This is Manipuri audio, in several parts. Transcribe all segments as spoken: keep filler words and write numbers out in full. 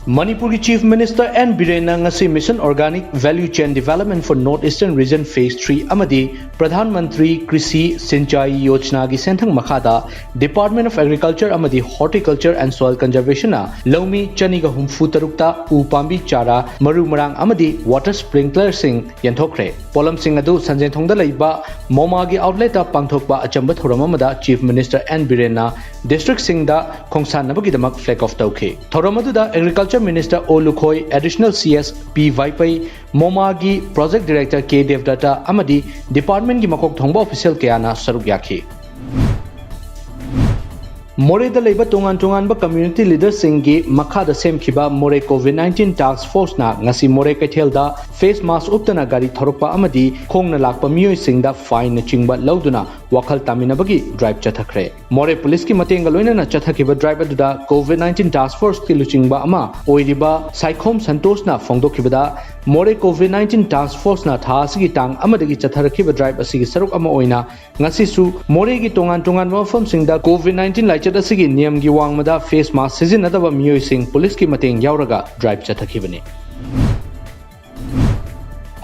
ꯃꯅꯤꯄꯨꯔꯒꯤ Chief Minister ꯑꯦꯟ ꯕꯤꯔꯦꯟꯅ ꯉꯁꯤ Mission Organic Value Chain Development for North Eastern Region Phase three ꯑꯃꯗꯤ ꯄ꯭ꯔꯙꯥꯟ ꯃꯟꯇ꯭ꯔꯤ ꯀ꯭ꯔꯤꯁꯤ ꯁꯤꯟꯆꯥꯏ ꯌꯣꯖꯅꯥꯒꯤ ꯁꯦꯟꯊꯪ ꯃꯈꯥꯗ Department of Agriculture ꯑꯃꯗꯤ Horticulture and Soil Conservationꯅ ꯂꯧꯃꯤ ꯆꯅꯤꯒ ꯍꯨꯝꯐꯨ ꯇꯔꯨꯛꯇ ꯎ ꯄꯥꯝꯕꯤ ꯆꯥꯔꯥ, ꯃꯔꯨ ꯃꯔꯥꯡ ꯑꯃꯗꯤ water sprinklerꯁꯤꯡ ꯌꯦꯟꯊꯣꯛꯈ꯭ꯔꯦ꯫ ꯄꯣꯠꯂꯝꯁꯤꯡ ꯑꯗꯨ ꯁꯟꯖꯦꯟꯊꯣꯡꯗ ꯂꯩꯕ ꯃꯣꯃꯥꯒꯤ outletꯇ ꯄꯥꯡꯊꯣꯛꯄ ꯑꯆꯝꯕ ꯊꯧꯔꯝ ꯑꯃꯗ Chief Minister ꯑꯦꯟ ꯕꯤꯔꯦꯟꯅ districtꯁꯤꯡꯗ ꯈꯣꯡꯁꯥꯟꯅꯕꯒꯤꯗꯃꯛ flag off ꯇꯧꯈꯤ꯫ ꯊꯧꯔꯝ ꯑꯗꯨꯗ Agriculture Minister ꯑꯣ Lukhoi, Additional C S P ꯋꯥꯏꯄꯩ, ꯃꯣꯃꯥꯒꯤ Project Director ꯀꯦ ꯗꯦꯕꯗꯠꯇ ꯑꯃꯗꯤ departmentꯀꯤ ꯃꯀꯣꯛ ꯊꯣꯡꯕ official ꯀꯌꯥꯅ ꯁꯔꯨꯛ ꯌꯥꯈꯤ꯫ ꯃꯣꯔꯦꯗ ꯂꯩꯕ ꯇꯣꯉꯥꯟ ꯇꯣꯉꯥꯟꯕ community leaderꯁꯤꯡꯒꯤ ꯃꯈꯥꯗ ꯁꯦꯝꯈꯤꯕ ꯃꯣꯔꯦ COVID nineteen task forceꯅ ꯉꯁꯤ ꯃꯣꯔꯦ ꯀꯩꯊꯦꯜꯗ face mask ꯎꯞꯇꯅ ꯒꯥꯔꯤ ꯊꯧꯔꯛꯄ ꯑꯃꯗꯤ ꯈꯣꯡꯅ ꯂꯥꯛꯄ ꯃꯤꯑꯣꯏꯁꯤꯡꯗ fineꯅꯆꯤꯡꯕ ꯂꯧꯗꯨꯅ ꯋꯥꯈꯜ ꯇꯥꯃꯤꯟꯅꯕꯒꯤ drive ꯆꯠꯊꯈ꯭ꯔꯦ꯫ ꯃꯣꯔꯦ ꯄꯨꯂꯤꯁꯀꯤ ꯃꯇꯦꯡꯒ ꯂꯣꯏꯅꯅ ꯆꯠꯊꯈꯤꯕ drive ꯑꯗꯨꯗ COVID nineteen task forceꯀꯤ ꯂꯨꯆꯤꯡꯕ ꯑꯃ ꯑꯣꯏꯔꯤꯕ ꯁꯥꯏꯈꯣꯝ ꯁꯟꯇꯣꯁꯅ ꯐꯣꯡꯗꯣꯛꯈꯤꯕꯗ, ꯃꯣꯔꯦ COVID nineteen task forceꯅ ꯊꯥ ꯑꯁꯤꯒꯤ ꯇꯥꯡ ꯑꯃꯗꯒꯤ ꯆꯠꯊꯔꯛꯈꯤꯕ drive ꯑꯁꯤꯒꯤ ꯁꯔꯨꯛ ꯑꯃ ꯑꯣꯏꯅ ꯉꯁꯤꯁꯨ ꯃꯣꯔꯦꯒꯤ ꯇꯣꯉꯥꯟ ꯇꯣꯉꯥꯟꯕ ꯃꯐꯝꯁꯤꯡꯗ COVID nineteen ꯂꯥꯏꯆꯠ ꯑꯁꯤꯒꯤ ꯅꯤꯌꯝꯒꯤ ꯋꯥꯡꯃꯗ face mask ꯁꯤꯖꯤꯟꯅꯗꯕ ꯃꯤꯑꯣꯏꯁꯤꯡ ꯄꯨꯂꯤꯁꯀꯤ ꯃꯇꯦꯡ ꯌꯥꯎꯔꯒ drive ꯆꯠꯊꯈꯤꯕꯅꯤ꯫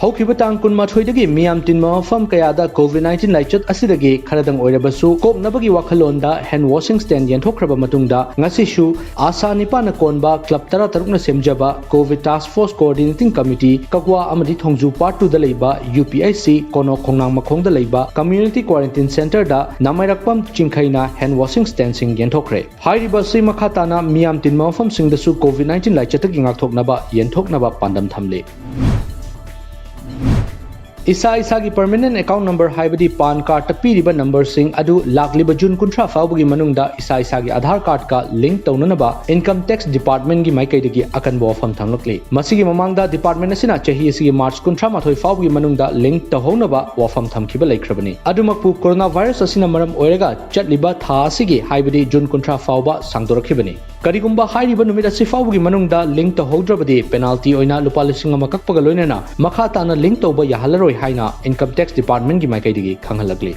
ꯍꯧꯈꯤꯕ ꯇꯥꯡ ꯀꯨꯟꯃꯥꯊꯣꯏꯗꯒꯤ ꯃꯤꯌꯥꯝ ꯇꯤꯟꯕ ꯃꯐꯝ ꯀꯌꯥꯗ COVID nineteen ꯂꯥꯏꯆꯠ ꯑꯁꯤꯗꯒꯤ ꯈꯔꯗꯪ ꯑꯣꯏꯔꯕꯁꯨ ꯀꯣꯛꯅꯕꯒꯤ ꯋꯥꯈꯜꯂꯣꯟꯗ hand washing stand ꯌꯦꯟꯊꯣꯛꯈ꯭ꯔꯕ ꯃꯇꯨꯡꯗ, ꯉꯁꯤꯁꯨ ꯑꯥꯁꯥ ꯅꯤꯄꯥꯟꯅ ꯀꯣꯟꯕ club ꯇꯔꯥꯇꯔꯨꯛꯅ ꯁꯦꯝꯖꯕ COVID Task Force Coordinating Committee ꯀꯛꯋꯥ ꯑꯃꯗꯤ ꯊꯣꯡꯖꯨ Part Twoꯗ ꯂꯩꯕ ꯌꯨ ꯄꯤ ꯑꯩꯆ ꯁꯤ ꯀꯣꯅꯣ ꯈꯣꯡꯅꯥꯡ ꯃꯈꯣꯡꯗ ꯂꯩꯕ Community Quarantine Centreꯗ ꯅꯥꯃꯩꯔꯛꯄꯝ ꯆꯤꯡꯈꯩꯅ hand washing standꯁꯤꯡ ꯌꯦꯟꯊꯣꯛꯈ꯭ꯔꯦ꯫ ꯍꯥꯏꯔꯤꯕ ꯑꯁꯤ ꯃꯈꯥ ꯇꯥꯅ ꯃꯤꯌꯥꯝ ꯇꯤꯟꯕ ꯃꯐꯝꯁꯤꯡꯗꯁꯨ COVID nineteen ꯂꯥꯏꯆꯠꯇꯒꯤ ꯉꯥꯛꯊꯣꯛꯅꯕ ꯌꯦꯟꯊꯣꯛꯅꯕ ꯄꯥꯟꯗꯝ ꯊꯝꯂꯤ꯫ ꯏꯁꯥ ꯏꯁꯥꯒꯤ permanent account number ꯍꯥꯏꯕꯗꯤ PAN cardꯇ ꯄꯤꯔꯤꯕ numberꯁꯤꯡ ꯑꯗꯨ ꯂꯥꯛꯂꯤꯕ June ꯀꯨꯟꯊ꯭ꯔꯥ ꯐꯥꯎꯕꯒꯤ ꯃꯅꯨꯡꯗ ꯏꯁꯥ ꯏꯁꯥꯒꯤ Aadhaar cardꯀ link ꯇꯧꯅꯅꯕ Income Tax Departmentꯀꯤ ꯃꯥꯏꯀꯩꯗꯒꯤ ꯑꯀꯟꯕ ꯋꯥꯐꯝ ꯊꯝꯂꯛꯂꯤ꯫ ꯃꯁꯤꯒꯤ ꯃꯃꯥꯡꯗ department ꯑꯁꯤꯅ ꯆꯍꯤ ꯑꯁꯤꯒꯤ March ꯀꯨꯟꯊ꯭ꯔꯥ ꯃꯥꯊꯣꯏ ꯐꯥꯎꯕꯒꯤ ꯃꯅꯨꯡꯗ link ꯇꯧꯍꯧꯅꯕ ꯋꯥꯐꯝ ꯊꯝꯈꯤꯕ ꯂꯩꯈ꯭ꯔꯕꯅꯤ꯫ ꯑꯗꯨꯃꯛꯄꯨ, coronavirus ꯑꯁꯤꯅ ꯃꯔꯝ ꯑꯣꯏꯔꯒ ꯆꯠꯂꯤꯕ ꯊꯥ ꯑꯁꯤꯒꯤ, ꯍꯥꯏꯕꯗꯤ June ꯀꯨꯟꯊ꯭ꯔꯥ ꯐꯥꯎꯕ ꯁꯥꯡꯗꯣꯔꯛꯈꯤꯕꯅꯤ꯫ ꯀꯔꯤꯒꯨꯝꯕ ꯍꯥꯏꯔꯤꯕ ꯅꯨꯃꯤꯠ ꯑꯁꯤ ꯐꯥꯎꯕꯒꯤ ꯃꯅꯨꯡꯗ link ꯇꯧꯍꯧꯗ꯭ꯔꯕꯗꯤ penalty ꯑꯣꯏꯅ ꯂꯨꯄꯥ ꯂꯤꯁꯤꯡ ꯑꯃ ꯀꯛꯄꯒ ꯂꯣꯏꯅꯅ ꯃꯈꯥ ꯇꯥꯅ link ꯇꯧꯕ ꯌꯥꯍꯜꯂꯔꯣꯏ ꯍꯥꯏꯅ Income Tax Departmentꯀꯤ ꯃꯥꯏꯀꯩꯗꯒꯤ ꯈꯪꯍꯜꯂꯛꯂꯤ꯫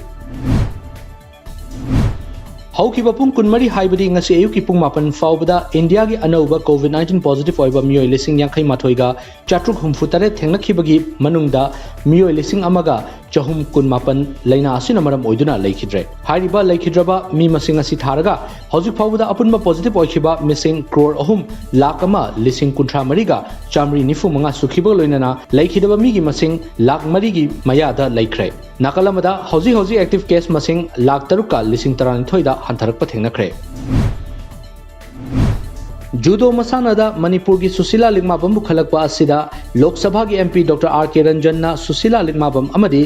ꯍꯧꯈꯤꯕ ꯄꯨꯡ ꯀꯨꯟꯃꯔꯤ, ꯍꯥꯏꯕꯗꯤ ꯉꯁꯤ ꯑꯌꯨꯛꯀꯤ ꯄꯨꯡ ꯃꯥꯄꯟ ꯐꯥꯎꯕꯗ ꯏꯟꯗꯤꯌꯥꯒꯤ ꯑꯅꯧꯕ COVID nineteen positive ꯑꯣꯏꯕ ꯃꯤꯑꯣꯏ ꯂꯤꯁꯤꯡ ꯌꯥꯡꯈꯩ ꯃꯥꯊꯣꯏꯒ ꯆꯥꯇ꯭ꯔꯨꯛ ꯍꯨꯝꯐꯨ ꯇꯔꯦꯠ ꯊꯦꯡꯅꯈꯤꯕꯒꯤ ꯃꯅꯨꯡꯗ ꯃꯤꯑꯣꯏ ꯂꯤꯁꯤꯡ ꯑꯃꯒ ꯆꯍꯨꯝ ꯀꯨꯟꯃꯥꯄꯟ ꯂꯥꯏꯅꯥ ꯑꯁꯤꯅ ꯃꯔꯝ ꯑꯣꯏꯗꯨꯅ ꯂꯩꯈꯤꯗ꯭ꯔꯦ꯫ ꯍꯥꯏꯔꯤꯕ ꯂꯩꯈꯤꯗ꯭ꯔꯕ ꯃꯤ ꯃꯁꯤꯡ ꯑꯁꯤ ꯊꯥꯔꯒ ꯍꯧꯖꯤꯛ ꯐꯥꯎꯕꯗ ꯑꯄꯨꯟꯕ positive ꯑꯣꯏꯈꯤꯕ ꯃꯤꯁꯤꯡ ꯀ꯭ꯔꯣꯔ ꯑꯍꯨꯝ ꯂꯥꯈ ꯑꯃ ꯂꯤꯁꯤꯡ ꯀꯨꯟꯊ꯭ꯔꯥ ꯃꯔꯤꯒ ꯆꯥꯃꯔꯤ ꯅꯤꯐꯨ ꯃꯉꯥ ꯁꯨꯈꯤꯕꯒ ꯂꯣꯏꯅꯅ ꯂꯩꯈꯤꯗꯕ ꯃꯤꯒꯤ ꯃꯁꯤꯡ ꯂꯥꯈ ꯃꯔꯤꯒꯤ ꯃꯌꯥꯗ ꯂꯩꯈ꯭ꯔꯦ꯫ ꯅꯥꯀꯜ ꯑꯃꯗ ꯍꯧꯖꯤꯛ ꯍꯧꯖꯤꯛ active case ꯃꯁꯤꯡ ꯂꯥꯈ ꯇꯔꯨꯛꯀ ꯂꯤꯁꯤꯡ ꯇꯔꯥꯅꯤꯊꯣꯏꯗ ꯍꯟꯊꯔꯛꯄ ꯊꯦꯡꯅꯈ꯭ꯔꯦ꯫ ꯖꯨꯗꯣ ꯃꯁꯥꯟꯅꯗ ꯃꯅꯤꯄꯨꯔꯒꯤ ꯁꯨꯁꯤꯂꯥ ꯂꯤꯛꯃꯥꯕꯝꯕꯨ ꯈꯜꯂꯛꯄ ꯑꯁꯤꯗ ꯂꯣꯛ ꯁꯚꯥꯒꯤ MP Doctor R K ꯔꯟꯖꯟꯅ Sushila ꯂꯤꯛꯃꯥꯕꯝ ꯑꯃꯗꯤ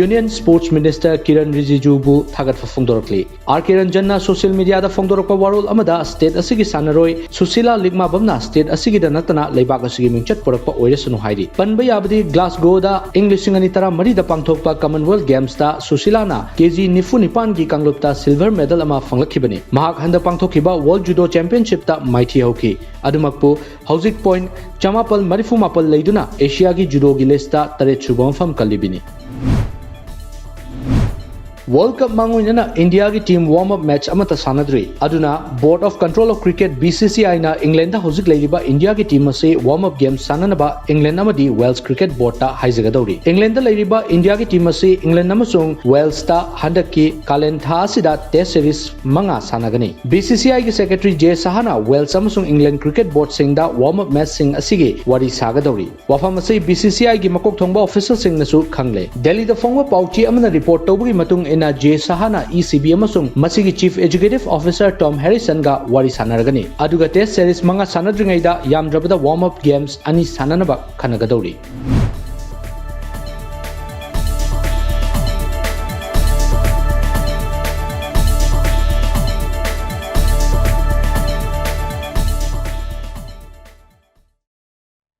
Union Sports Minister ꯀꯤꯔꯟ ꯔꯤꯖꯤꯖꯨꯕꯨ ꯊꯥꯒꯠꯄ ꯐꯣꯡꯗꯣꯔꯛꯂꯤ꯫ R K ꯔꯟꯖꯟꯅ social mediaꯗ ꯐꯣꯡꯗꯣꯔꯛꯄ ꯋꯥꯔꯣꯜ ꯑꯃꯗ state ꯑꯁꯤꯒꯤ ꯁꯥꯟꯅꯔꯣꯏ ꯁꯨꯁꯤꯂꯥ ꯂꯤꯛꯃꯥꯕꯝꯅ state ꯑꯁꯤꯒꯤꯗ ꯅꯠꯇꯅ ꯂꯩꯕꯥꯛ ꯑꯁꯤꯒꯤ ꯃꯤꯡꯆꯠ ꯄꯨꯔꯛꯄ ꯑꯣꯏꯔꯁꯅꯨ ꯍꯥꯏꯔꯤ꯫ ꯄꯟꯕ ꯌꯥꯕꯗꯤ Glasgowꯗ ꯏꯪ ꯂꯤꯁꯤꯡ ꯑꯅꯤ ꯇꯔꯥꯃꯔꯤꯗ ꯄꯥꯡꯊꯣꯛꯄ Commonwealth Gamesꯇ ꯁꯨꯁꯤꯂꯥꯅ KG ꯅꯤꯐꯨ ꯅꯤꯄꯥꯟꯒꯤ ꯀꯥꯡꯂꯨꯞꯇ silver medal ꯑꯃ ꯐꯪꯂꯛꯈꯤꯕꯅꯤ꯫ ꯃꯍꯥꯛ ꯍꯟꯗꯛ ꯄꯥꯡꯊꯣꯛꯈꯤꯕ World Judo Championshipꯇ ꯃꯥꯏꯊꯤ ꯍꯧꯈꯤ꯫ ꯑꯗꯨꯃꯛꯄꯨ ꯍꯧꯖꯤꯛ point ꯆꯃꯥꯄꯜ ꯃꯔꯤꯐꯨ ꯃꯥꯄꯜ ꯂꯩꯗꯨꯅ Asiaꯒꯤ judoꯒꯤ listꯇ ꯇꯔꯦꯠ ꯁꯨꯕ ꯃꯐꯝ ꯀꯜꯂꯤꯕꯅꯤ꯫ World Cup ꯃꯥꯡꯑꯣꯏꯅꯅ ꯏꯟꯗꯤꯌꯥꯒꯤ team warm up match ꯑꯃꯠꯇ ꯁꯥꯟꯅꯗ꯭ꯔꯤ꯫ ꯑꯗꯨꯅ Board of Control of Cricket, BCCIꯅ Englandꯗ ꯍꯧꯖꯤꯛ ꯂꯩꯔꯤꯕ ꯏꯟꯗꯤꯌꯥꯒꯤ team ꯑꯁꯤ warm up game ꯁꯥꯟꯅꯅꯕ England ꯑꯃꯗꯤ Wales Cricket Boardꯇ ꯍꯥꯏꯖꯒꯗꯧꯔꯤ꯫ Englandꯗ ꯂꯩꯔꯤꯕ ꯏꯟꯗꯤꯌꯥꯒꯤ team ꯑꯁꯤ England ꯑꯃꯁꯨꯡ Walesꯇ ꯍꯟꯗꯛꯀꯤ ꯀꯥꯂꯦꯟ ꯊꯥ ꯑꯁꯤꯗ test series ꯃꯉꯥ ꯁꯥꯟꯅꯒꯅꯤ꯫ BCCIꯒꯤ secretary J ꯁꯍꯥꯅ Wales ꯑꯃꯁꯨꯡ England Cricket Boardꯁꯤꯡꯗ warm up matchꯁꯤꯡ ꯑꯁꯤꯒꯤ ꯋꯥꯔꯤ ꯁꯥꯒꯗꯧꯔꯤ꯫ ꯋꯥꯐꯝ ꯑꯁꯤ BCCIꯒꯤ ꯃꯀꯣꯛ ꯊꯣꯡꯕ officialꯁꯤꯡꯅꯁꯨ ꯈꯪꯂꯦ꯫ ꯗꯦꯜꯂꯤꯗ ꯐꯣꯡꯕ ꯄꯥꯎꯆꯦ ꯑꯃꯅ report ꯇꯧꯕꯒꯤ ꯃꯇꯨꯡ ꯏꯟꯅ, J ꯁꯍꯥꯅ ECB ꯑꯃꯁꯨꯡ ꯃꯁꯤꯒꯤ Chief Executive Officer Tom Harrisonꯒ ꯋꯥꯔꯤ ꯁꯥꯟꯅꯔꯒꯅꯤ꯫ ꯑꯗꯨꯒ test series ꯃꯉꯥ ꯁꯥꯟꯅꯗ꯭ꯔꯤꯉꯩꯗ ꯌꯥꯝꯗ꯭ꯔꯕꯗ warm up games ꯑꯅꯤ ꯁꯥꯟꯅꯅꯕ ꯈꯟꯅꯒꯗꯧꯔꯤ꯫